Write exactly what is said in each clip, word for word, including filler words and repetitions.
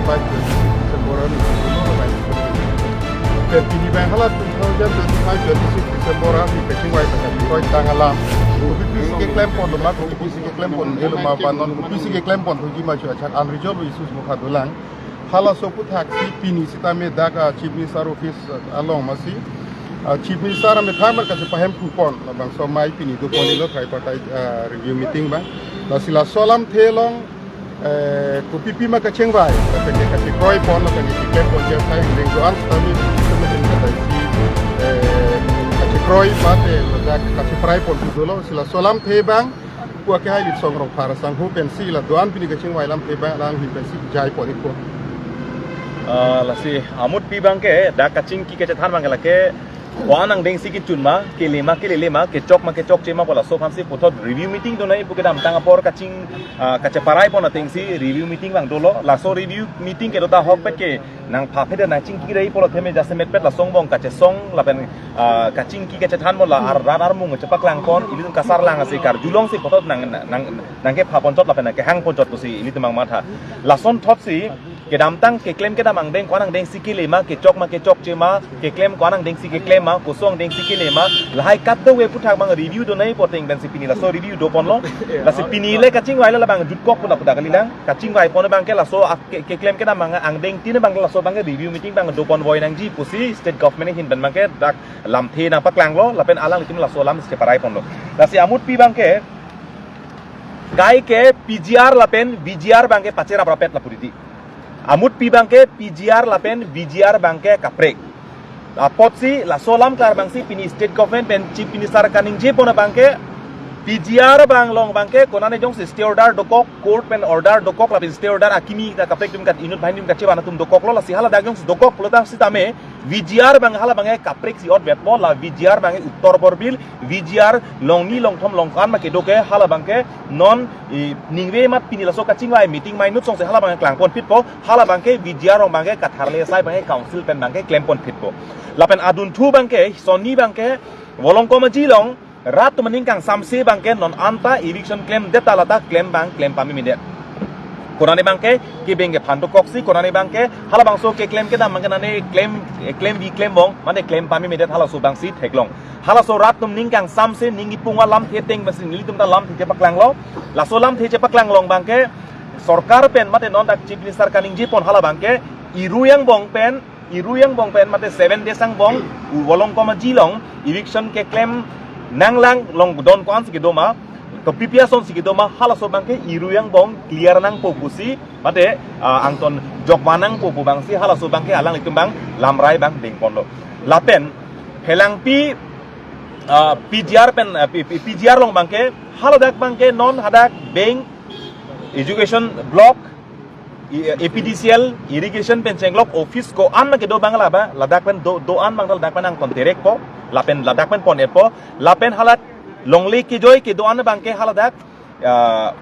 Five twenty-six December arni, pen pini abang hala two thousand twenty-five twenty-six December arni kachingvai pen kachingvai tang alam. Kopisi keklempon doma, kopisi keklempon doma, ba non kopisi keklempon thuji ma chu achak unresolved issues mokha dolang. Halaso aputhak si pini sitame dak a Chief Minister Office along masi, a Chief Minister amethang mar kachepahemphupon labangso amei pini doponlo, tripartite, ah, review meeting abang. Lasi laso alamthe along, eh, kopipi ma kachingvai, lapen ke kachekroipon, lapen ke keklempon, je sai heng deng do-an sitame, sitame heng kadaisi, eh, kachekroi mate ladak kachepraipon tu dolo, si laso alamthe abang pu akehai Litsong Rongphar asangho pensi la do-an pini kachingvai alamthe abang alangli pensi jaipon ikpo. Ah, lasi amutpi abangke, dak kachingki kachethan abangke lake, ko-an angdengsi kechun ma, kele ma, kelele ma, kechok ma, kechokche ma, pu laso aphansi puthot review meeting donai pu kedamtang apor kaching, ah, kachepraipon atengsi review meeting abang dolo. Laso review meeting kedo ta ahokpet ke nangpha phet nangchingki rei pulo theme jasemetpet lason angbong kachesong lapen, ah, kachingki kachethanbom la ar rat armung chepaklangpon, ilitum kasarlang asi karjulong si puthot nang, nang, nangkephapon chot lapen nangkehangpon chot pusi ilitum abang matha. Lasonthotsi kedamtang keklem kedam angdeng, ko-an angdengsi kele ma, kechok ma, kechokche ma, keklem ko-an angdengsi keklem ma, koson angdengsi kele ma, lahai kadokave aputhak abang review donai pu ateng pensi pini laso review doponlo. Lasi pini le kachingvai le labang jutkok pu lapu dak kalilang. Kachingvaipon abangke laso ak-, ke-, keklem kedam abang angdengtin abang laso abangke review meeting abang doponvoi nangji pusi state government ahin pen abangke dak lamthe nangpaklanglo, lapen alanglitum laso alam chephraiponlo. Lasi amutpi abangke, kaike P G R lapen V G R abangke pacheraprapet lapu didi. Amutpi abangke P G R lapen V G R abangke kaprek. Apotsi laso alam klar abangsi pini state government pen Chief Minister kaningjepon abangke P G R abang along abangke konane jongsi stay order dokok, court pen order dokok lapen stay order akimi ta kaprek atum kat inut banghini atum kachevan atum dokoklo, lasi haladak jongsi dokok pulote sitame V G R abang hala abangke kaprek si otvetpo, la V G R abangke Uttor Borbil, V G R longni longthom longkan ma kedo ke hala abangke non i ningve mat pini laso kachingvai meeting mai nut songsi hala abangke klangponphitpo, hala abangke V G R along abangke katharle asai abangke council pen abangke klemponphitpo. Lapen adunthu abangke, sonni abangke, Volongkom Aji along, rat atum aning kangsamse abangke non anta eviction klemdet ta lata klem abang klem pamemedet. Konane abangke, kebeng kephan dokoksi, konane abangke, hala abangso keklem kedam abangke nane klem, eh, klemvi klembom, mane klem pamemedet halaso abangsi theklong. Halaso rat atum ning kangsamse, ning kipung alamthe ateng pensi nelitum ta lamthe chepaklanglo. Laso lamthe chepaklang along abangke, sorkar pen mate non dak Chief Minister kaningjepon hala abangke, Iru angbong pen, Iru angbong pen mate seven days angbong, Volongkom Aji along eviction keklem nanglang, along don ko-ansi kedo ma, kopipi asonsi kedo ma, halaso abangke Iru angbong clear nangpo pusi, mate, ah, angton jokvan nangpo pu abangsi halaso abangke alanglitum abang lamrai abang dengponlo. Lapen, Phelangpi, ah, P G R pen, ah, P-, P-, P G R along abangke, haladak abangke non hadak bank, education block, i-, A P D C L, irrigation pen chenglok office ko-an ma kedo abang laba, ladak pen do, do-an abang ladak pen angton terekpo, lapen ladak pen pon-etpo, lapen hala longle kejoi kedo-an abangke haladak, ah,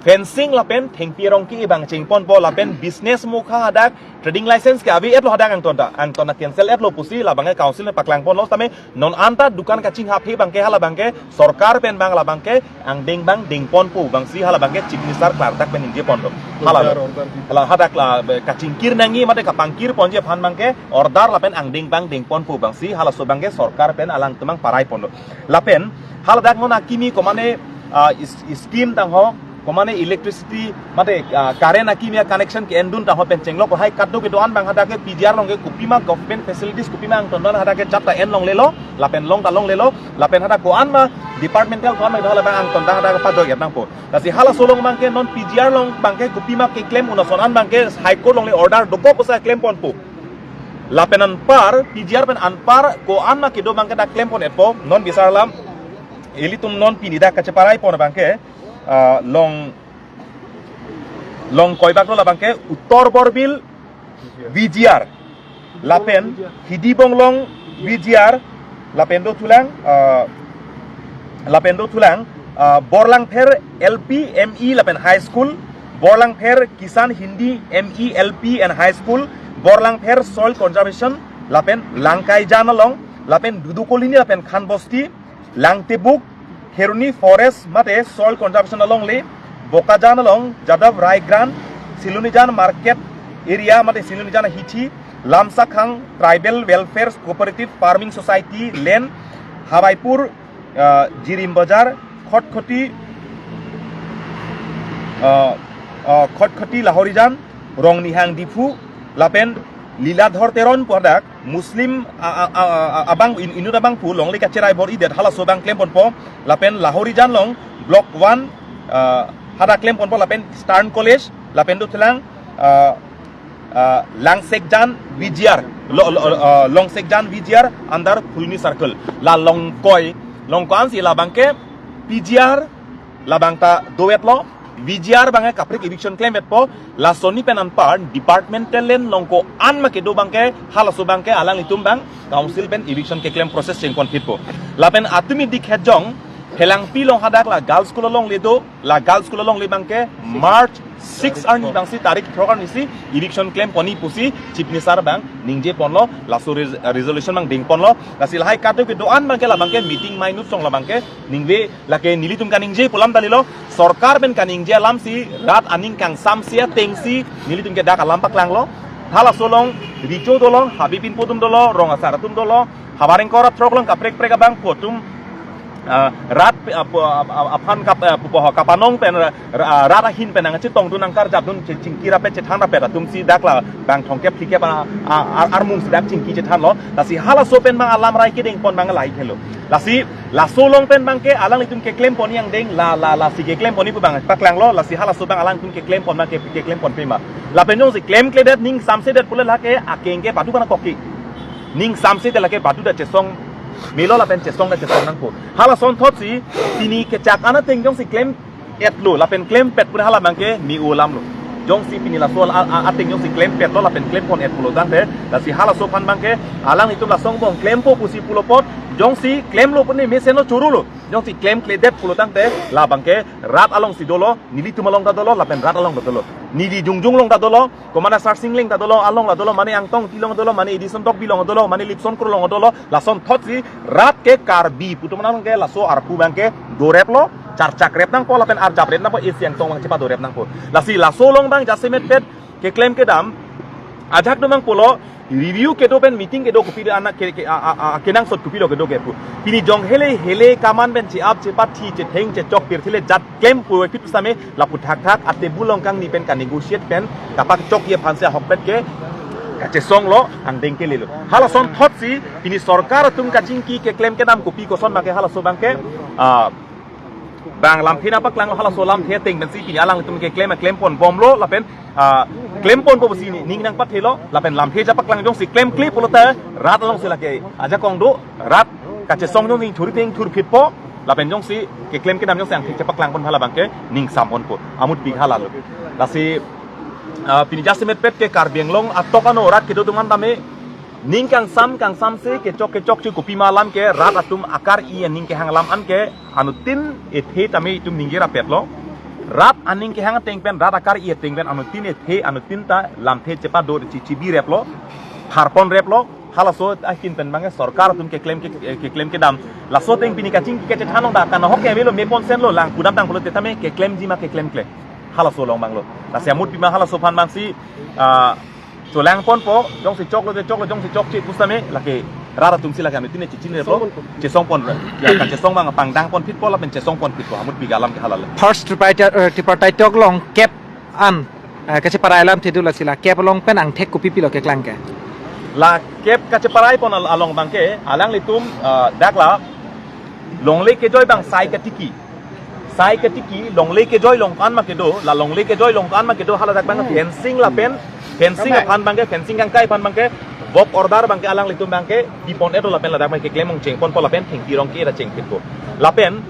fencing lapen thengpi arong ke-e abang chengponpo, lapen business mukha hadak trading license ke ave-etlo hadak angton ta, angton ta cancel-etlo pusi la abangke council ne paklangponlo, tame non anta dukan kachinghaphe abangke hala abangke sorkar pen abang la abangke angdeng abang dengponpo abangsi hala abangke Chief Minister klardak pen ningjeponlo. Hala, order, order di. Hala hadak la, be, kachingkir nangji mate kapangkirponji aphan abangke order lapen angdeng abang dengponpo abangsi halaso abangke sorkar pen alangtum abang paraiponlo. Lapen haladak non akimi komane, ah, is-, scheme tangho, komane electricity, mate, ah, current akimi a-connection ke-endun tangho pen chenglok lahai kadokave do-an abang hadak ke P G R along ke kopima government facilities kopima angton do-an hadak ke chapta en longlelo, lapen long ta longlelo, lapen hadak ko-an ma departmental ko-an ma do-an labang angton ta hadak pajoi-et nangpo. Lasi halaso along abangke non P G R along abangke kopima keklem un ason an abangke High Court along le order dokok pusi klemponpo. Lapen anpar, P G R pen anpar ko-an ma kedo abangke dak klempon-etpo, non bisar alam, ilitum non pini dak kacheparai pon abangke, ah, long, long koibak lo labangke, Uttor Borbil V G R, lapen Hidi Bonglong V G R, lapen dothulang, ah, lapen dothulang, ah, Borlangpher L P, M E lapen High School, Borlangpher Kisan Hindi M E L P and High School, Borlangpher Soil Conservation, lapen Langkaijan along, lapen Dudu Colony lapen Khan Bosti, Langtebuk, Kheroni Forest mate Soil Conservation alongle, Bokajan along, Jadav Rai Grant, Silonijan Market, area mate Sinonijan ahithi, Lamsakhang Tribal Welfare Cooperative Farming Society land, Hawaipur, uh, Jirim Bazar, Khatkhati, uh, uh, Khatkhati Lahorijan, Rongnihang Diphu, lapen Liladhor Teron pu hadak Muslim a- a- a- a- abang in- inut abangphu longle kacherai bor-idet halaso abang klemponpo, lapen Lahorijan along Block one, uh, hadak klemponpo, lapen Eastern College, lapen dothelang, uh, uh, Langsekjan V G R, lo, lo, uh, Langsekjan V G R under Phuloni Circle. La Longkoi, Longkoi ansi labangke P G R labang ta dovetlo, V G R abangke kaprek eviction klemvetpo, lasoni pen anpar departmental land along ko-an ma kedo abangke, halaso abangke alanglitum abang council pen eviction keklem process chengponphitpo. Lapen atumi dik hejong, Phelangpi along hadak la girls school alongle do, la girls school alongle abangke March six arni abangsi, tarik throk arnisi eviction klemponji pusi Chief Minister abang ningjeponlo, laso res- resolution abang dengponlo, lasi lahai kadokave do-an abangke labangke meeting minutes along labangke ningve, lake nelitum kaningje pu alam dalilo, sorkar pen kaningje alamsi, rat aning kangsamse atengsi nelitum ke dak alam paklanglo. Halaso along Richo dolo, Habibin Podum dolo, rong asar atum dolo, havar ingkoi ra throk along kaprek prek abangphu atum, ah, rat pe- ah, pu- ah, ah, aphan kap- ah, pupo ho kapanong pen ra- ra- rat ahin pen nangchetongdun, nangkarjapdun, che- chingki rapet, chethan rapet atumsi dak labang thomkep phlikep a- a- ar- armungsi dak chingki chethanlo. Lasi halaso pen abang alam rai kedengpon abang lahai helo. Lasi laso along pen abangke alanglitum keklemponji angdeng, la la lasi keklemponji pu abang paklanglo. Lasi halaso abang alanglitum keklempon abangke keklemponpe ma? Lapen jongsi klemkledet, ning samsedet pule lake akeng ke badu kana koki. Ning samsedet lake badu ta chesong melo lapen chesong ta chesong nangpo. Halason thotsi pini kechak an ateng jongsi klem etlo lapen klempet pura hala abangke me-o alamlo. Jongsi pini laso a- a- ateng jongsi klempetlo lapen klempon et pulo tangte, lasi halaso aphan abangke alanglitum laso angbong klempo pusi pulo apot, jongsi klemlo pune mesenlo, chorolo. Jongsi klemkledet pulo tangte, labangke rat alongsi dolo, nelitum along ta dolo, lapen rat along ta dolo. Neli jongjong along ta dolo, Commander Sarsing Engleng ta dolo, along la dolo, mane Angtong Engti along dolo, mane Edison Tokbi along dolo, mane Lipson Kro along dolo, lason thotsi rat ke Karbi pu atum abangke laso arpu abangke doreplo, charchakrep nangpo lapen arjaprep nangpo, isi angtong abang chepadorep nangpo. Lasi laso along abang jasemetpet keklem kedam ajak do abang pulo, review kedo pen meeting kedo kopi do anak ke, ke, a- a- a- kenangsot kopi do kedo ke pu. Pini jong hele hele kaman pen che-ap chepathi chetheng chechok pirthe le jat klem pu epi pusitame lapu thakthak atebul along kangni pen kanegotiate pen kapachokji aphansi ahokpet ke kachesonglo, angdeng kelelo. Halason thotsi pini sorkar atum kachingki keklem kedam kopi koson abangke halaso abangke, ah, abang lamthe nangpaklanglo, halaso lamthe ateng pensi pini alanglitum keklem klempon bomlo lapen, ah, klemponpo pusi ni- ning nangpathelo lapen lamthe chepaklang, jongsi klemkle pulote rat alongsi lake ajakong do, rat kachesong jongsi thur ateng thurphitpo, lapen jongsi keklem kedam jongsi angthek chepaklangpon hala abangke ning samponpo, amutpi halalo. Lasi, ah, pini jasemetpet ke Karbi Anglong atok ano rat kedo atum an tame ning kangsam kangsamse kechok kechokche kopi ma alam ke rat atum akar-i aning kehang alam anke anuttin ethe tame itum ningje rapetlo. Rat aning kehang ateng pen, rat akar-i ateng pen anuttin ethe, anuttin ta lamthe chepado chichibireplo, pharponreplo. Halaso ahin pen abangke sorkar atum keklem ke- keklem kedam. Laso ateng pini kachingki kachethan along dak kanahok ke avelo, meponsenlo, lang pudam tang pulote tame keklemji ma keklemkle. Halaso along abanglo. Lasi amutpi ma halaso aphan abangsi, ah, cholangponpo, jongsi choklo te choklo, jongsi chokche pusitame lake rat atumsi lake anuttin chechinireplo, chesongpon, ya, kachesong abang pangdangponphitpo lapen chesongponphitpo, amutpi alam ke halalo. First tripartite, eh, tripartite talk along kep an, eh, kacheparai alamthe do, lasi la kep along pen angthek kopi pilo keklang ke? La kep kacheparai pon al- along abangke alanglitum, ah, dak la longle kejoi abang sai katiki. Sai katiki, longle kejoi along ko-an ma kedo, la longle kejoi along ko-an ma kedo, hala dak abang fencing lapen, fencing aphan abangke, fencing kangkai aphan abangke, work order abangke alanglitum abangke dipon-etlo lapen ladak abangke keklem ong chengponpo lapen thengpi rong ke-e ra chengphitpo. Lapen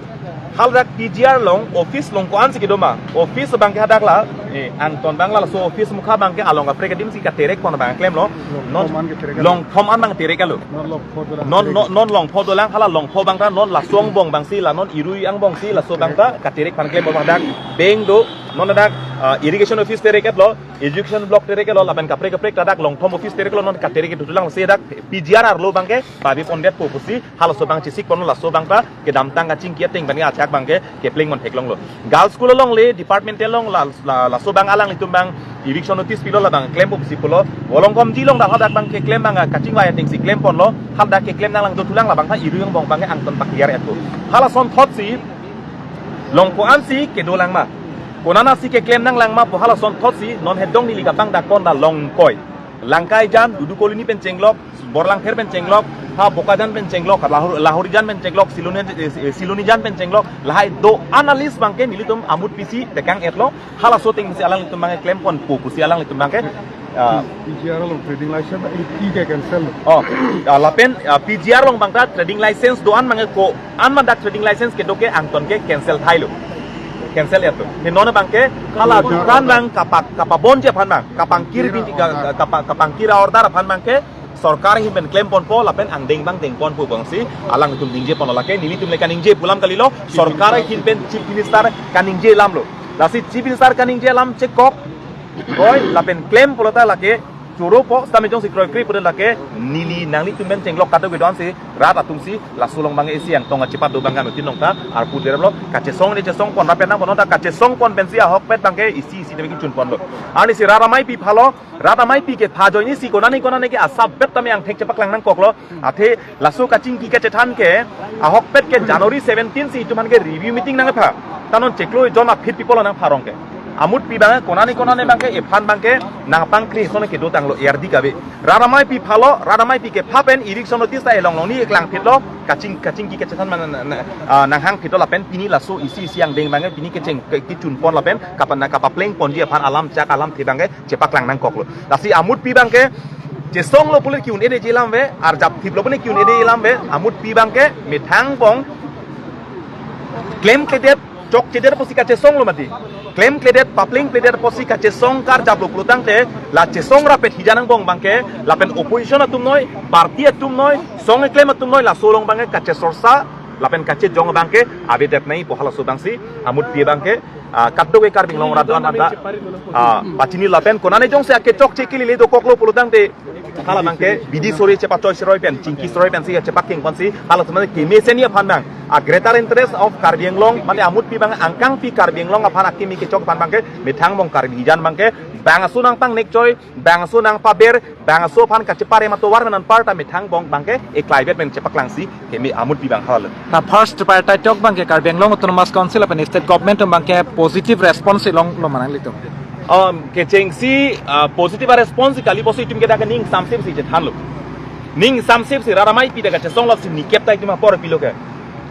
haladak P G R along office along ko-ansi kedo ma, office abangke hadak la, eh, angton abang la laso office mukha abangke along kaprek adimsi katerekpon abang klemlo. Non longthom an keterek, longthom an abang tereklo. Non longpho dolang, non, tereklo. Non, non longpho dolang, hala longpho abang ta non laso angbong abangsi, la non irui angbongsi laso abang ta katerekphan klempo, hadak bank do, non hadak ah, irrigation office terek-etlo, education block terek-etlo, lapen kaprek kaprek ta dak Longthom office terek-lo, non katerek-et thulang si dak P G R arlo abangke pavi pondet po pusi halaso abang chesik ponlo, laso abang ta kedamtang kachingki ateng abangke achak abangke kepleng pon theklonglo. Girls school along le department along la, la, laso abang alanglitum abang eviction notice pilo, labang klem po pusi pulo. Volongkom ji along dak hadak abangke klem abang kachingvai atengsi klem ponlo. Hadak keklem nanglang dothulang, labang ta irui angbong abangke angton pakliar-etpo. Halason thotsi Longko ansi kedolang ma, konat ansi keklem nanglang ma pu halason thotsi non hedong neli kabang dak kon da Longkoi, Langkaijan, Dudu Colony pen chenglok, Borlangpher pen chenglok, ha Bokajan pen chenglok, Lahori, Lahorijan pen chenglok, Siloni, eh, Silonijan pen chenglok, lahai do-an a-list abangke nelitum amutpisi tekang-etlo. Halaso atengsi alanglitum abangke klem pon po pusi alanglitum abangke, ah, P G R along trading license iti ke cancel. Oh, ah, lapen, ah, P G R along abang ta trading license do-an abangke ko-an ma dak trading license kedo ke angton ke cancel thailo. Cancel-etlo. He non abangke hala dukan abang kapak, kapabonji aphan abang, kapangkir binti ka, kapa, kapangkir a-order aphan abangke sorkar ahin pen klem ponpo lapen angdeng abang deng ponpo abangsi alanglitum ningje ponlo, lake nelitum le kaningje pu alam kalilo, sorkar ahin pen Chief Minister kaningje alamlo. Lasi Chief Minister kaningje alam chekok, oi, lapen klem pulo ta lake choro po, sitame jongsi kroikre pudet lake neli nanglitum pen chenglok kado kedo ansi rat atumsi laso along abang isi angtong achipat do abang kan utin long ta arpu derlo, kachesong ne chesong pon, lapen nang pon ta kachesong pon pensi ahokpet abangke isi isi tame kechun ponlo. Arnisi rat amaipi phalo, rat amaipi kepha ajoinesi konane konane ke asap bet tame angthek chepaklang nangkoklo. Athe laso kachingki kachethan ke ahokpet ke January seventeen si itum aphan ke review meeting nangpha. Ta non chiklo jon aphi people nangpharong ke. Amutpi abang konane konane abangke ephan abangke nangpangkri son kedo tanglo, erdi kabe. Rat amaipi phalo, rat amaipi kepha pen eviction notice ta elong longni eklang phitlo, kaching, kachingki kachethan man na, na, ah, nanghang phitlo lapen pini laso isi isi angdeng abangke pini kecheng ke, kechun pon lapen kapa, na kapapleng ponji aphan alam chak alamthe abangke chepaklang nangkoklo. Lasi amutpi abangke chesonglo pule ki-un-edeji alam ave, arjap thiplo pule ki-un-edeji alam ave, amutpi abangke methang angbong klemkledet, chokchedet pusi kachesonglo mati. Klemkledet, paplengkledet pusi kachesong karjaplo pulo tangte, la chesong rapet hijan angbong abangke, lapen opposition atum noi, party atum noi, song keklem atum noi, laso along abangke kachesorsa lapen kachejong abangke avedet nangji pu halaso abangsi amutpi abangke, ah, kadokave Karbi Anglong arat do-an ta, ah, pachini lapen konane jongsi akechokche kelele dokoklo pulo tangte, hala abangke bidi sore chepachoi seroi pen, chingki seroi pensi chepakeng ponsi, hala abangke kemesen aphan abang, a greater interest of Karbi Anglong, mane amutpi abang angkangpi Karbi Anglong aphan akimi kechok aphan abangke, methang angbong Karbi hijan abangke bangso nangpangnekchoi, bangso nangpaber, bangso aphan kacheparem atovar pen anparta methang angbong abangke eklaivet pen chepaklangsi keme amutpi abang hal. Ta first tripartite talk abangke Karbi Anglong Autonomous Council lapen state government atum abangke positive response longlo ma nanglitum? Um, kechengsi, ah, positive response kali pusi itum ke dak ning samsip si chethanlo. Ning samsip si rat amaipi dak kachesong lasi nikep ta itum apor pilo ke.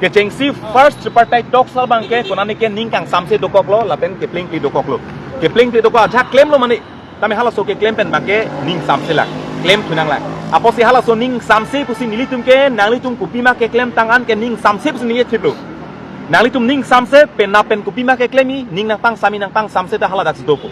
Kechengsi first tripartite talks abangke konane ke ning kangsamse dokoklo lapen keplengple dokoklo. Keplengple dokok ajak klemlo mane, tame halaso keklem pen abangke ning samselang, klemthunanglang. Apotsi halaso ning samse pusi nelitum ke, nanglitum kopima keklem tang an ke ning samse pusi neli thiplo. Nanglitum ning samse penap pen kopima keklemji, ning nangpangsami nangpangsamse ta hala daksi dopo.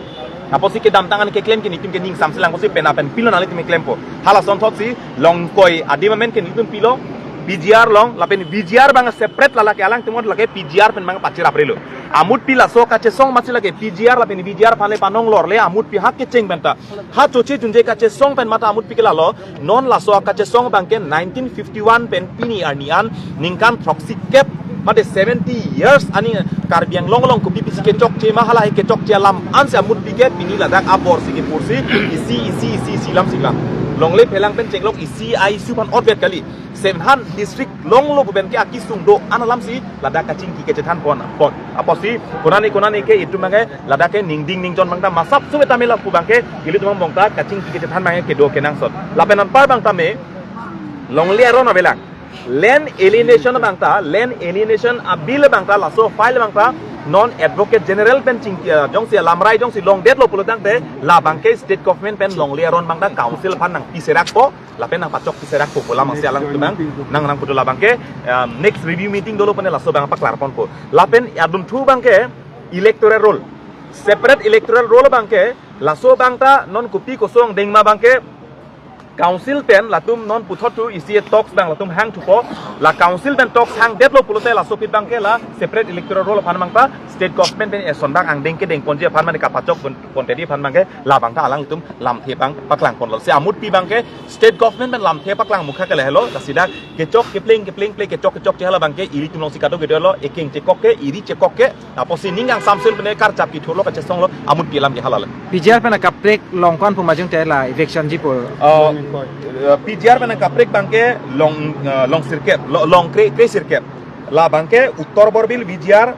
Apotsi kedamtang an keklem ke nelitum ke ning samselang pusi penap pen pilo nanglitum keklempo. Halason thotsi Longkoi adim amen ke nelitum pilo, P G R along, lapen P G R abang separate lala ke alangtum lake P G R pen abang pachiraprelo. Amutpi laso kachesong masi lake P G R lapen P G R aphan le panong lorle amutpi ha kecheng pen ta. Ha choche chunje kachesong pen mata amutpi ke lalo, non laso kachesong abangke nineteen fifty-one pen pini arni an ningkan throksi kep, mate seventy years ani Karbi Anglong along kopi pisi kechokche ma, hala he kechokche alam ansi amutpi ke pini ladak abor si kepursi isi isi isi isi lam si lam. Longle phelang pen chenglok isi a issue aphan otvet kali. Seven district longlo pu pen ke akesung do-an alam si ladak kachingki kachethan pon pon. Apotsi konane konane ke itum abangke ladak ke ningding ningjon abang ta masap suwe tamela pu abangke ilitum angbong ta kachingki kachethan abangke kedo kenangsot. Lapen anpar abang tame longle aron avelang. Land alienation abang ta, land alienation a bill abang ta, laso file abang ta non Advocate General pen chingki, eh, jongsi lamrai jongsi longdetlo pulo tangte, la abangke state government pen longle aron abang ta council aphan nangpiserakpo, lapen nangpachokpiserakpo pu alam si alangtum nang nangputu, la abangke, um, next review meeting dolo pen laso abang paklar ponpo. Lapen adunthu abangke electoral roll, separate electoral roll abangke, laso abang ta non kopi koson dengma abangke council pen latum non puthot thu isi talks abang latum hangthupo, la council pen talks hangdetlo pulote laso aphi abangke la separate electoral roll aphan abang ta State government pen eson bang angdeng kedeng ponji aphan mane kapachok pon-, pontedi aphan bangke labang ta alanglitum lamthe bang paklang ponlo. Si amutpi bangke state government pen lamthe paklang mukha ke lahelo, lasi dak kechok kepleng kepleng ple kechok kechokche hala bangke ilitum alongsi kadokave dolo, ekeng chekok ke, iri chekok ke, apotsi ning kangsamse pen karchap kithurlo kachesonglo, amutpi alam ke hala le. P G R pen akaprek long ko-an pu majung te la eviction ji pu? Oh, eh, P G R pen akaprek bangke long, eh, long sirkep, lo-, long kre, kre sirkep. La bangke Uttor Borbil V G R,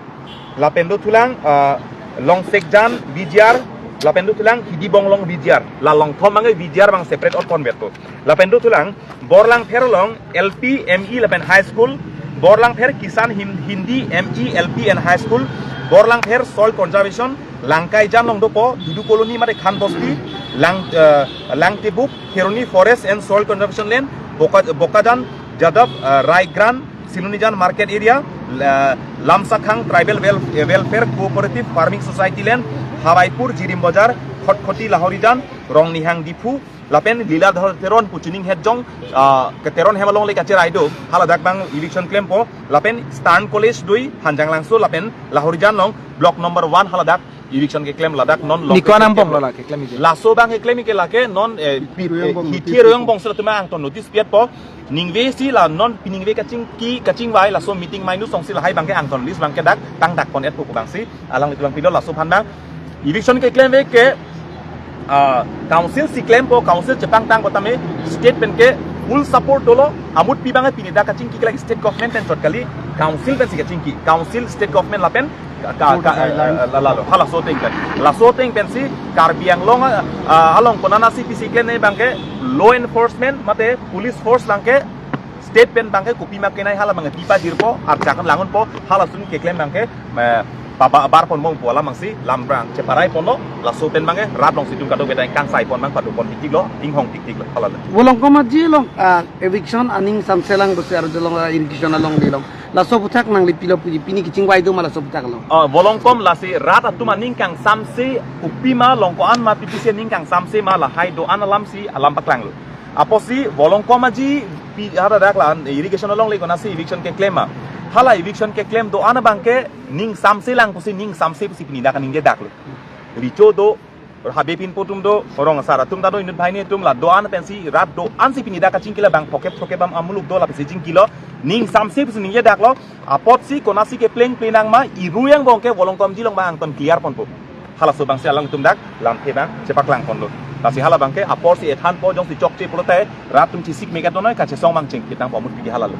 lapen dothulang, ah, Longsekjan V G R, lapen dothulang Hidi Bonglong V G R. La longthom bangke V G R bang separate ot ponbet po. Lapen dothulang Borlangpher along L P, M E lapen High School, Borlangpher Kisan Hin-, Hindi M E, L P and High School, Borlangpher Soil Conservation, Langkaijan along dopo, Dudu Colony mate Khan Bosti, Lang, eh, Langtibuk, Kheroni Forest and Soil Conservation Land, Boka-, Bokajan, Jadab, eh, Raigrant, Sinonijan Market Area, la-, Lamsakhang Tribal Wel-, eh, Welfare Cooperative Farming Society Land, Hawaipur, Jirim Bazar, Khatkhati Lahorijan, Rongnihang Diphu, lapen Liladhar Teron pu chuning het jong, ah, ke Teron hem along le kacherai do, haladak bang eviction klempo, lapen Stern College dui, Hanjanglangso, lapen Lahorijan along, block number one haladak, eviction keklem ladak non long Niko anang pong lo la keklem ije. Laso bang keklem ke lake non, eh, pi-, Royong eh, Bong Hithi notice Royong pi- Bong sila tuma angton notice piat po. Ningve si la non piningve kachingki kachingvai laso meeting minus song si lahai bangke angton list bangke dak tangdak pon-et pu bangsi alanglitum bang pilo laso aphan bang. Eviction keklem ve ke, ah, council si klempo, council chepangtang kotame state pen ke full support dolo, amutpi bangke pini dak kachingki ke lake state government pen chot kali, council pensi kachingki, council state government lapen ka, ka, Board ka, guidelines. Eh, la, la, lo, halaso ateng kan. Laso ateng pensi Karbi Anglong, ah, along konana si pisi klem ne bangke law enforcement mate police force bangke state pen bangke kopima kenai hala bangke pipa jirpo, archakan langunpo, halason keklem bangke, eh, paba bar pon bom pu alam bangsi lambrang cheparai ponlo, laso pen bangke rat alongsi itum kadokave ta kangsai pon bang pado pon tiktiklo, inghong tiktiklo, hala le. Volongkom Aji along, ah, eviction aning samselang pusi arjulong, ah, irrigation along dilong. Laso aputhak nangli pilo puji pini kachingvai do ma laso aputhak lo. Oh, Volongkom lasi rat atum aning kangsamse kopima along ko-an ma P P C aning kangsamse ma lahai do-an alam si alam paklanglo. Apotsi Volongkom Aji pi haladak la irrigation along le konasi eviction keklem ma. Hala eviction keklem do-an bangke ning samselang pusi ning samse pusi pini dak ningjedaklo. Richo do, habe pinpo atum do, rong asar atum ta do, inut banghini atum la do-an pensi rat do-an si pini dak kachingki la bang phokep thokep am amuluk do la pensi chingkilo, ning samse pusi ningjedaklo, apotsi konasi kepleng plenang ma, iru yang bangke Volongkom Aji along bang angton clear ponpo. Halaso bangsi alanglitum dak lamthe bang chepaklang ponlo. Lasi hala bangke apor si ethan po jongsi chokche pulote rat atum chesik megat donoi kachesong bang chingkitang po amutpi ke hala lo.